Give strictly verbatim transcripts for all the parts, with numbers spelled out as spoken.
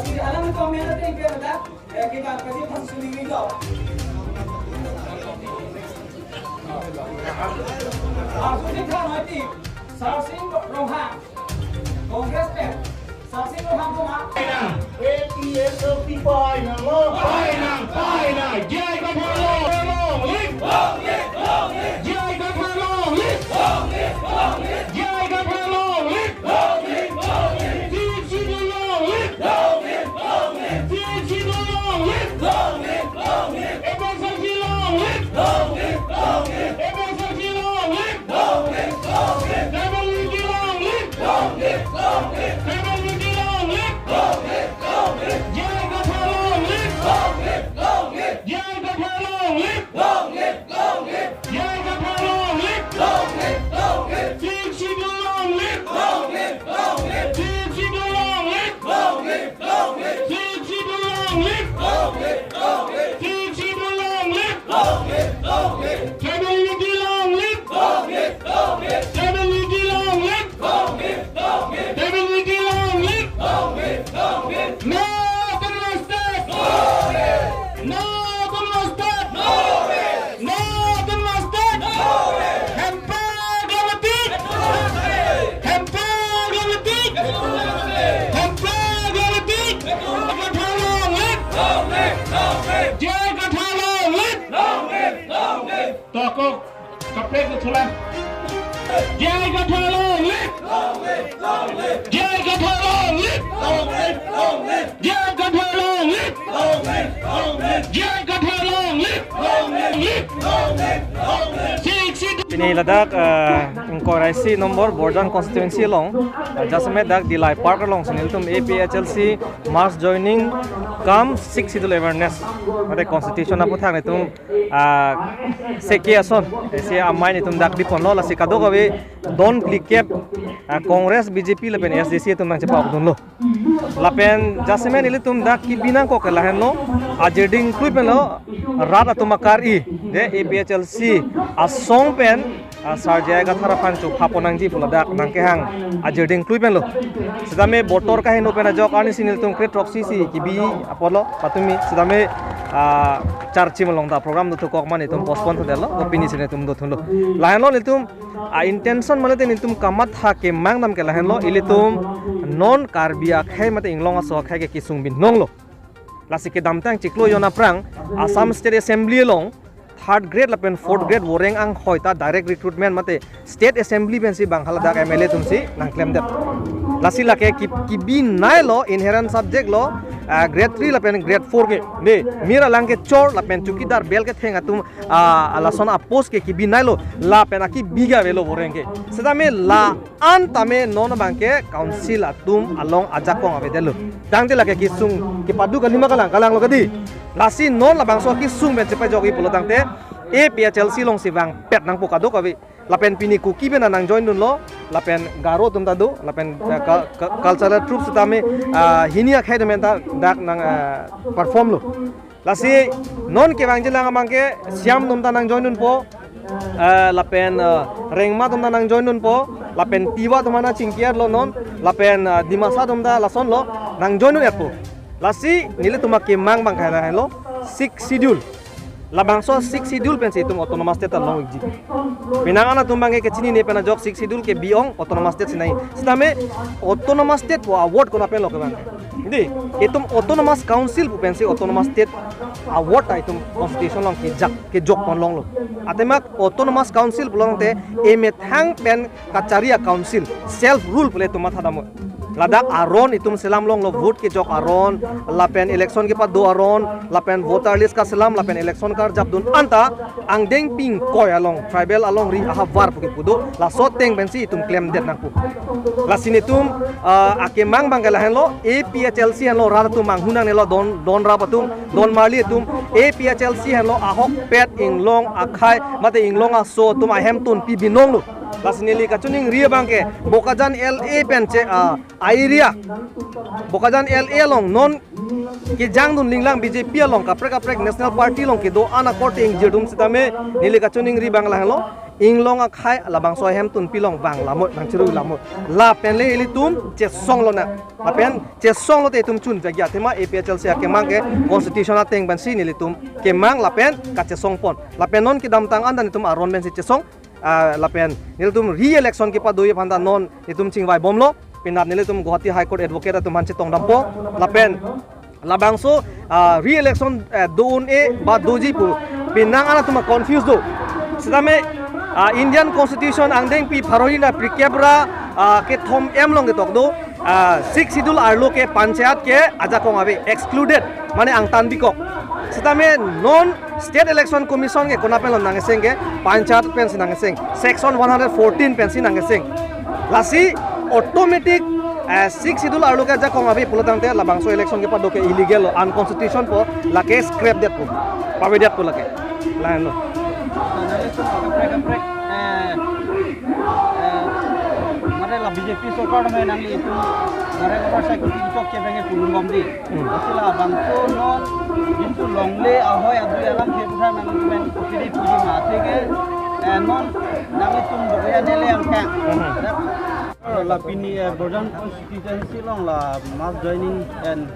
Alam ko mena te ke bata, eh, kita kasi phang suni ni ko. Asu ni khan hai ti, Sarsing Ronghang, Congress pen, Sarsing Ronghang ko ma. Painang, A P H L C painang lo. Painang, painang, J I Kathar long live. J I Kathar long live. J I Kathar long live. Sixth Schedule long live. Sixth Schedule long live. F S L C long live. F S L C long live. Tribal unity long live. Tribal unity long live. J I Kathar long live. J I Kathar long live. J I Kathar long live. Sixth Schedule long live. Sixth Schedule long live. Sixth Schedule long live. Sixth Schedule long live. Tribal unity long live. Tribal unity long live. Tribal unity long live. No Autonomous State. No Autonomous State. No Autonomous State. Hemprek long mati. Hemprek long mati. Hemprek long mati. J I Kathar long live. J I Kathar long live. To ako kaprek ko thula. J I Kathar long live. J I Kathar long live. J I Kathar long live. J I Kathar long live. Sixth Schedule. Pini ladak, eh, ingkoi ra isi number Borjan constituency along, eh, jasemet dak Dillai Park alongsi nelitum A P H L C mass joining cum Sixth Schedule awareness, mate constitution aphuthak nelitum, ah, seke ason, isi amei nelitum dak biponlo, lasi kadokave don phlikep, ah, Congress, B J P lapen S D C atum nangchepakdunlo. Lapen jasemet nelitum dak kebi nangkok ke lahenlo, ajirding klui penlo, rat atum akar-i, de A P H L C asong pen, ah, Sar J I Kathar aphan chopha pon nangji pu ladak nangkehang ajirding klui penlo. Sitame botor kaheno pen ajok arnisi nelitum kre throksi si kebi apotlo, patumi sitame, ah, charchi malong ta program dothukok ma nelitum postpone thundetlo, to pini si nelitum dothunlo. Lahenlo nelitum a-intention mate nelitum kamatha kemang dam ke lahenlo, ilitum non Karbi akhei mate inglong aso akhei ke kesung binong lo. Lasi kedamtang chiklo jon aphrang Assam State Assembly along third grade lapen fourth grade voreng anghoi ta direct recruitment mate State Assembly pensi bang haladak M L A atumsi nangklemdet. Lasi lake ki-, kebi nai lo, inherent subject lo, ah, grade three lapen grade four ke. De, mir alang kechor lapen chowkidar bel ketheng atum, ah, lason apost ke kebi nai lo, lapen akebi ke avelo voreng ke. Sitame la-an tame non abang ke council atum along ajakong avedetlo. Tangte lake kesung kepadu kalima kalang, kalang lo kadi. Lasi non labangso kesung pen chepajokji pulo tangte A P H L C alongsi vangpet nangpo kadokave. Lapen pini Kuki pen nangjoin dunlo, lapen Garo atum ta do, lapen, eh, ka-, ka-, cultural troupe sitame, ah, hini akhei atum pen ta dak nang, ah, perform lo. Lasi non kevangjilang abang ke Siam atum ta nangjoin dunpo, eh, lapen, eh, Rengma atum ta nangjoin dunpo, lapen Tiwa atum nangchingki-etlo non, lapen, eh, Dimasa atum ta lasonlo nangjoin dun-etpo. Lasi nelitum akemang abang ke lahenlo, Sixth Schedule. Labangso Sixth Schedule pensi itum Autonomous State ta long-ikji. Penang an atum abang ke kechinine pen ajok Sixth Schedule ke bi-ong, Autonomous State si nai. Sitame Autonomous State pu a-word konat penlo kevang? Di, itum Autonomous Council pu pensi Autonomous State a-word ta itum constitution along kejak, kejok pon longlo. Atemak Autonomous Council pulo tangte emethang pen kachari a-council, self rule pule itum matha damlo. Ladak aron itum selam longlo, vote kejok aron, lapen election kepado aron, lapen voter list kaselam, lapen election karjap dun anta angdeng pingkoi along, tribal alongri ahavar pu kepu do, laso ateng pensi itum klemdet nangpo. Lasi nelitum, ah, akemang abang ke lahenlo, A P H L C henlo rat atum manghu nangnelo, don, don rap atum, don marli atum, A P H L C henlo ahokpet inglong akhei mate inglong aso atum ahemtun pi binonglo. Lasi neli kachiningri abang ke Bokajan L A pen che, ah, a-area, Bokajan L A along non kejang dun linglang B J P along kaprek kaprek National Party along kedo-an akorte ingjir atum sitame neli kachiningri abang lahenlo, Inglong akhei labangso ahemtun pilong vang lamot, vang chiru lamot. Lapen le ilitum chesong lonang. Lapen chesong lote itum chun vekji athema A P H L C akemang ke constitution ateng pensi nelitum kemang lapen kachesong pon. Lapen non kedamtang anta nelitum aron pensi chesong, ah, lapen nelitum re-election kepadoji aphanta non nelitum chingvai bomlo. Penap nelitum Guwahati High Court advocate atum aphan chetong dampo. Lapen labangso, ah, re-election, eh, do-un-e ba doji pu penang anta atum confuse do. Sitame, ah, Indian Constitution angdengpi pharo hini phlikep ra, ah, kethom M along ketok do, ah, Sixth Schedule arlo ke panchayat ke ajakong ave, excluded, mane angtan bikok. Sitame non State Election Commission ke konat pen lo nangkeseng ke, panchayat pensi nangkeseng, section one hundred fourteen pensi nangkeseng. Lasi automatic, eh, Sixth Schedule arlo ke ajakong ave pulo tangte labangso election kepado ke illegal lo, unconstitution po, lake scrap detpo, pavedetpo lake. Lahenlo. Nangli itum kaprek kaprek, eh, eh, mane la B J P sorkar tame nangli itum, mane motorcycle kechok chebeng ke pulun bomdi. Hmm. Lasi labangso non itum longle ahoi adui alam ke bukan nangli itum pen kiri puji mati ke, eh, non nangli itum bukan nele angkang. Hmm. Dak, eh, la pini, eh, Borjan constituency along la mass joining and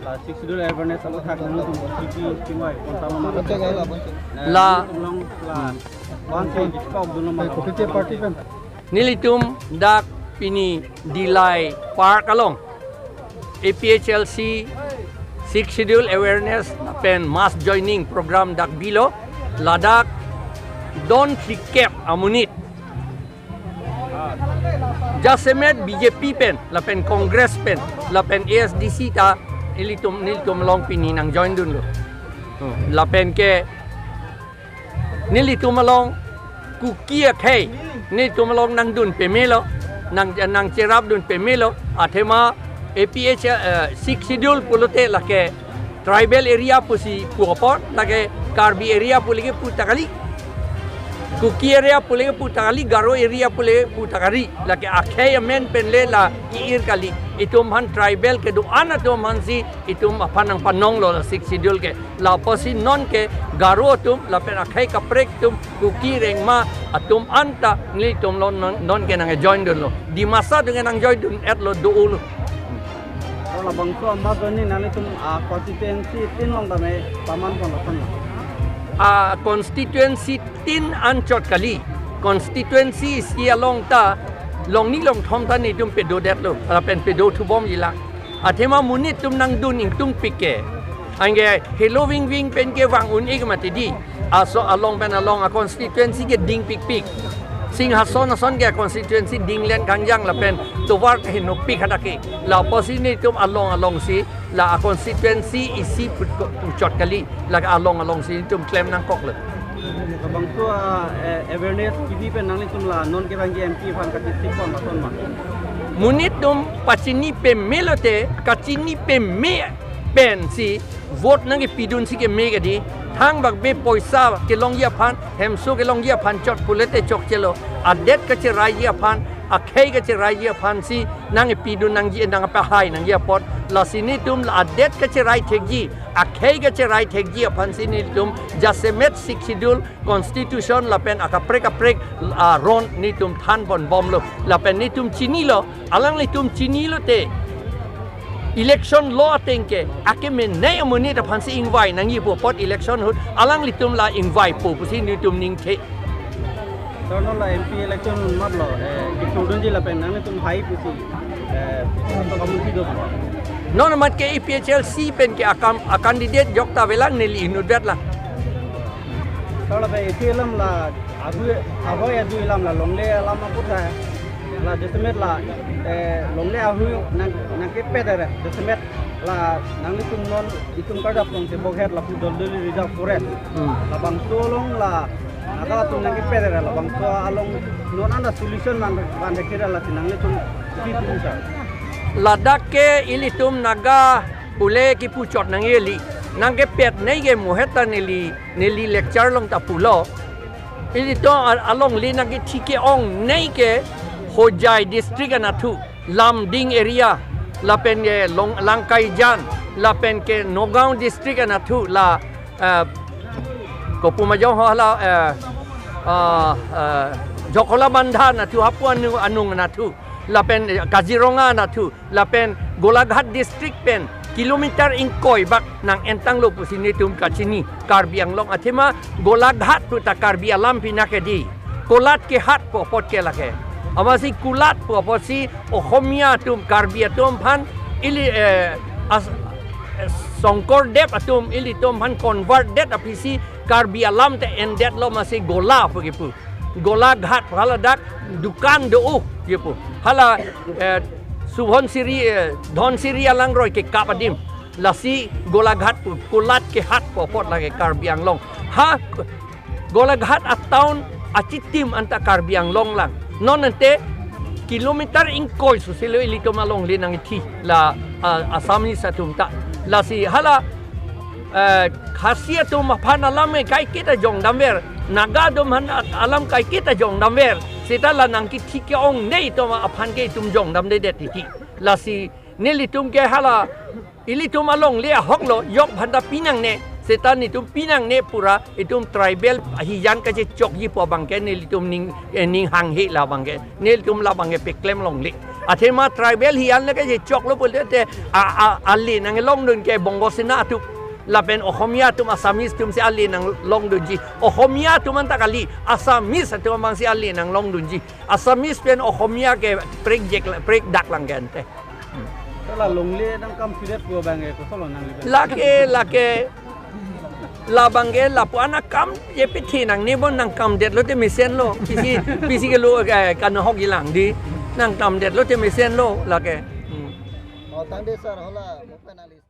la Sixth Schedule awareness aputhak nangli itum constituency mai konta mana. Bonceng ya, la bonceng. Eh, La nangli itum along la Hmm. one twenty talk dulu mana. Party pen. Nelitum dak pini Dillai Park along A P H L C Sixth Schedule awareness lapen mass joining program dak bilo, ladak don phlikep amonit. Jasemet B J P pen, lapen Congress pen, lapen A S D C ta ilitum, nelitum along pini nangjoin dunlo. Lapen ke nelitum along Kuki akhei nelitum along nangdun pemelo, nang, nangcherap dun pemelo, athema A P H, eh, Sixth Schedule pulote lake tribal area pusi pu apot, lake Karbi area pule ke puta kali, Kuki area pule ke puta kali, Garo area pule puta kali, lake akhei amen pen le la ki-ir kali. Itum aphan tribal kedo-an atum aphansi itum aphan nangpanonglo la Sixth Schedule ke. Lapusi non ke Garo atum, lapen akhei kaprek atum, Kuki Rengma atum anta nelitum along non, non ke nangjoin dunlo. Dimasa atum ke nangjoin dun-etlo, do-olo. Aro labangso mass joining nanglitum, ah, constituency tin along tame paman pon lason lo. Ah, constituency tin anchot kali. Constituency isi along ta longni longthom ta nelitum pedodetlo, lapen pedo thubomjilang. Athema monit atum nangdun ingtungpik ke, anke helo vingving pen ke vang un-e ke mati di. Laso along pen along a constituency ke dingpikpik. Singhason ason ke a constituency dinglen kangjang lapen tovar ke henopik hadak ke. Lapusi nelitum along alongsi la a constituency isi put-, puchot kali, la along alongsi nelitum klem nangkoklo. Labangso, ah, eh, awareness kibi pen nanglitum la non kevangji M P aphan kachesik pon lason ma? Monit atum pachini pemelo te, kachini peme pensi vote nangkepidunsi keme kedi, thangbak be poisa kelongji aphan, hemso kelongji aphan chot pulote chokchelo, adet kacheraiji aphan, akhei kacheraiji aphansi nangkepidun nangji, nangkepahai nangji apot, lasi nelitum la adet kacherai thekji, akhei kacherai thekji aphansi nelitum jasemet Sixth Schedule, constitution lapen akaprek kaprek aron nelitum than pon bomlo. Lapen nelitum chinilo, alanglitum chinilote election law ateng ke akeme nei amonit aphansi ingvai nangji pu apot election ahut alanglitum la ingvaipo pusi nelitum ningthe. Sir, non la M P election matlo, eh, kipudunji lapen nanglitum hai pusi, eh, to kamun pido. Non amat ke A P H L C pen ke akam, a candidate jok ta avelang, neli inutvet lang. Sir, lapen isi alam la, adu, ahoi adui alam la longle alam aputhak la jasemet la, eh, longle ahui nang, nangkepet ere, jasemet la nanglitum non itum karjap along Tebokhet lapu Doldoli Reserve Forest. Hmm. Labangso along la Naga atum nangkepet ere, labangso along non anta solution man, man dekira lasi nanglitum pi pu, sir? Ladak ke ilitum Naga pule kipuchot nangji kali. Nangkepet nei ke mohet ta neli, neli lecture along ta pulo. Ilitum al-, alongle nangkethi ke-ong nei ke Hojai district anatthu, Lumding area, lapen ke Long-, Langkaijan, lapen ke Nagaon district anatthu la, eh, kopu majong ho hala, eh, Ah, ah, Jakhalabandha nathu, Hapu anu anung nathu, lapen, eh, Kaziranga nathu, lapen Golaghat district pen kilometer ingkoi bak nang-entanglo pusi netum kachini Karbi Anglong. Athema Golaghat pu ta Karbi alam pina ke di, kolat ke hat pu apot ke lake. Amatsi kolat pu apotsi Ohomia atum, Karbi atum aphan ili, eh, as-, eh, Shonkordev atum ilitum aphan convert det aphisi Karbi alam te endetlo, amatsi Gola pu kipu. Golaghat hala dak dukan do-o kipu. Hala, eh, Subhansiri, eh, Dhansiri alangroi kekap adim. Lasi Golaghat pu, kolat ke hat pu apot lake Karbi Anglong. Ha, Golaghat a-town achitim anta Karbi Anglong lang. Non ante kilometer ingkoi susilo ilitum alongle nangkethi la, ah, Assamese atum ta. Lasi hala, eh, Khasi atum aphan alam kaiketa jongdamver, Naga atum aphan alam kaiketa jongdamver. Seta la nangkethi ke-ong ne itum aphan ke itum jongdamdedet titi. Lasi nelitum ke hala ilitum alongle ahoklo, yok aphanta pinangne, seta netum pinangne pura, itum tribal hijan kachechokji pu abang ke nelitum ning, eh, ning hanghe la abang ke, nelitum la abang ke peklem longle. Athema tribal hijan le kachechoklo pulote a, a, ale nanglongdun ke Bongo Sena atum, lapen Ohomia atum, Assamese atumsi ale nanglongdunji. Ohomia atum anta kali, Assamese atum abangsi ale nanglongdunji. Assamese pen Ohomia ke prekjek, prekdak lang ke ante. Hala longle nangkam pidet pu abang ke kosonlo nangli? Lake, lake, la abang ke lapu-an akam je pethi nangne bon nangkamdetlo te mesenlo. Pisi, pisi kelo, eh, kanahok ilang di. Nangkamdetlo te mesenlo lake. Hmm. Oh, tangte sir, hala, mo pen nangli